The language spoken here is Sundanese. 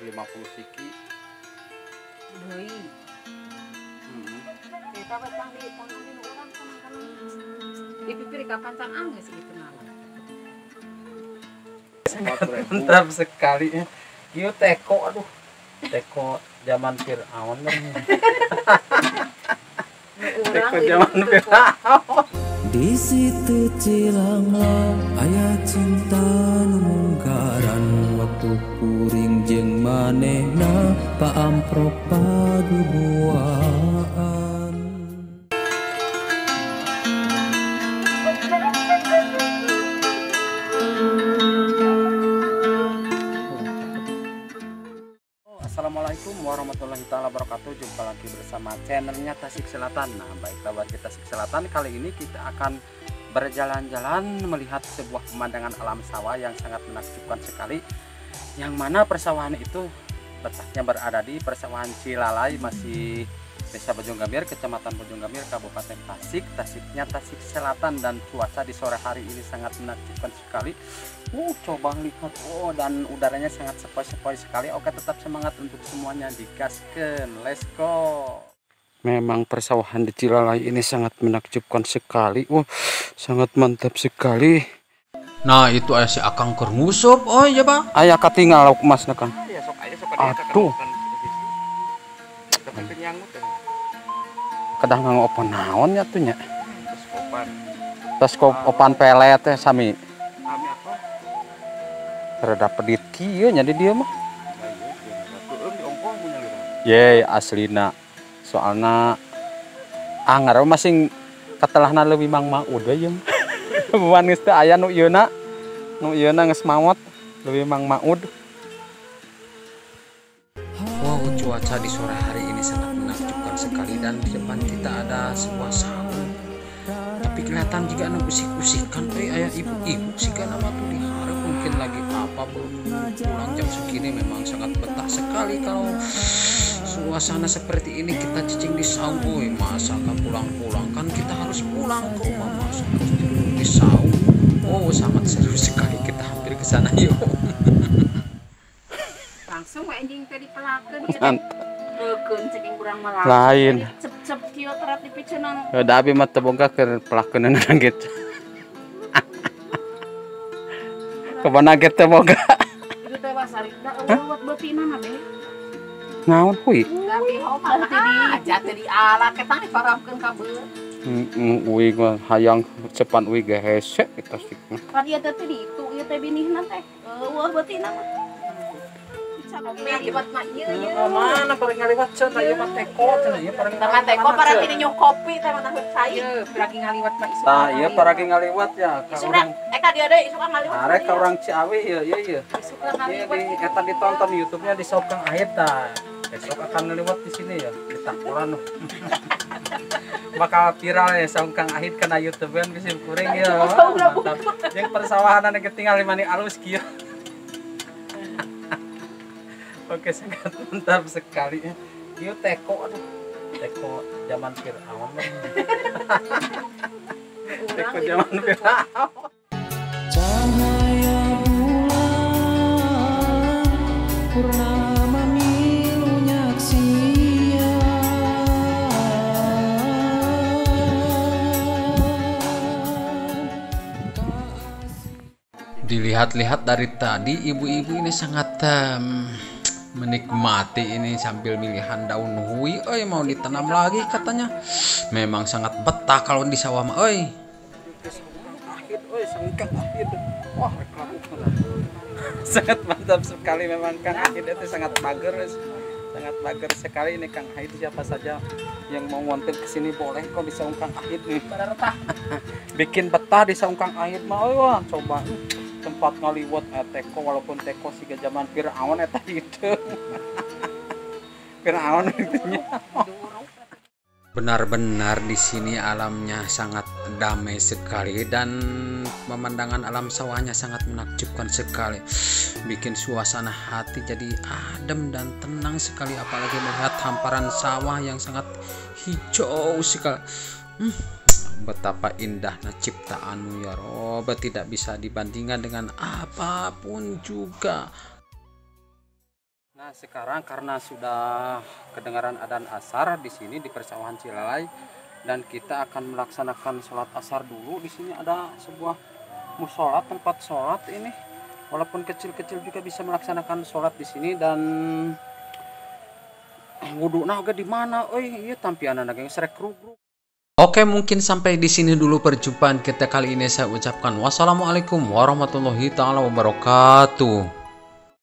150 siki. Deui. Eta batang di tangan urang kana. Di pipir kapan can anggeus kitu mah. Mantap sekali ya. Ieu teko aduh. Teko zaman Fir'aun. Teko zaman Fir'aun. Di situ cilangla aya cinta nu mungkaran waktu kuring jeung manehna paamprok paduduaan. Assalamualaikum warahmatullahi taala wabarakatuh. Jumpa lagi bersama channelnya Tasik Selatan. Nah, baiklah warga Tasik Selatan, kali ini kita akan berjalan-jalan melihat sebuah pemandangan alam sawah yang sangat menakjubkan sekali. Yang mana persawahan itu letaknya berada di persawahan Cilalay, masih Desa Bojonggambir, Kecamatan Bojonggambir, Kabupaten Tasik, Tasiknya Tasik Selatan. Dan cuaca di sore hari ini sangat menakjubkan sekali. Coba lihat, dan udaranya sangat sepoi-sepoi sekali. Oke, tetap semangat untuk semuanya, digaskeun, let's go. Memang persawahan di Cilalay ini sangat menakjubkan sekali. Sangat mantap sekali. Nah, itu aya si Akang keur ngusup. Oh iya, Pak. Aya katingal lauk emas na, Kang. Aduh. Kedah nganggo opan naon nya tuh nya? Tes opan pelet teh sami. Rada pedit kieu nya di dieu mah. Ye, aslina. Soalna angar masing katelahna leuwih Mang Maud we jeung. Buan geus teu aya nu ieuna. Nu ieuna geus maot leuwih Mang Maud. Wow, cuaca di sore hari ini sangat menakjubkan sekali dan di depan kita ada sebuah saung. Tapi kelihatan juga anu usik-usikan, aya ibu-ibu sih kan nama tuh di hareup mungkin lagi apa belum pulang jam segini. Memang sangat betah sekali kalau suasana seperti ini kita cicing di saung. Woi, masa kan pulang-pulang kan kita harus pulang ke rumah, masa harus tidur di saung. Oh, sangat seru sekali, kita hampir ke sana yuk. Langsung anjing teh dipelakeun ieu teh. Beukeun ceking urang mah lain. Cep-cep kieu terat dipiceunan. Da abi mah teu boga keur pelakeunana gitu. Kebana ge teu boga. Itu teh wasari da eueuh beutina mah be. Naon hui? Tapi homal teh di aja teh diala ketang diparamkeun ka beut. Heeh, uing mah hayang cepan uing ge hese eta sih. Pan ieu teh di itu ieu teh binihna teh. Eueuh beutina mah. Ngaliwat mah ieu ieu. Mana paling ngaliwat cenah ieu mah teko cenah ieu paling tama teko para ti nyuk kopi teh mah cai. Ieu paragi ngaliwat mah isuk. Tah ieu paragi ngaliwat ya ka urang. Ka dieu deui isuk ngaliwat. Arek ka urang Ciawi ieu ieu ieu. Isuk ngaliwat. Eta ditonton YouTube-nya di Shop Kang Ahid tah. Besok akan ngaliwat di sini ya, di Takuran. Bakal viral ya Saung Kang Ahid kana YouTube-an bisi kuring ya. Mantap. Jeung persawahan anu ketinggal mani alus kieu. Oke, sangat mantap sekali. Ieu teko aduh. Teko zaman Fir'aun. Teko zaman Fir'aun. Cahaya bulan purnama milu nyaksian. Dilihat-lihat dari tadi ibu-ibu ini sangat menikmati ini sambil milihan daun hui. Oi, mau ditanam lagi katanya. Memang sangat betah kalau di sawah mah oi. Wah, sangat mantap sekali memang Kang Ahid itu sangat mager, sangat mager sekali ini Kang Ahid. Siapa saja yang mau ngonten ke sini boleh kok di saung Kang Ahid nih. Bikin betah di saung Kang Ahid mah. Wah, coba tempat ngaliwat teko walaupun teko siga zaman Fir'aun eta gitu. Fir'aun intinya. Benar-benar di sini alamnya sangat damai sekali dan pemandangan alam sawahnya sangat menakjubkan sekali. Bikin suasana hati jadi adem dan tenang sekali, apalagi melihat hamparan sawah yang sangat hijau sekali. Betapa indahnya ciptaanmu ya Rob, tidak bisa dibandingkan dengan apapun juga. Nah, sekarang karena sudah kedengaran adzan asar di sini di persawahan Cilalay dan kita akan melaksanakan sholat asar dulu. Di sini ada sebuah musola, tempat sholat ini. Walaupun kecil-kecil juga bisa melaksanakan sholat di sini dan wudhu nah oge di mana euy, ieu tampianana ge rek rugrug. Oke, mungkin sampai di sini dulu perjumpaan kita kali ini. Saya ucapkan wassalamualaikum warahmatullahi taala wabarakatuh.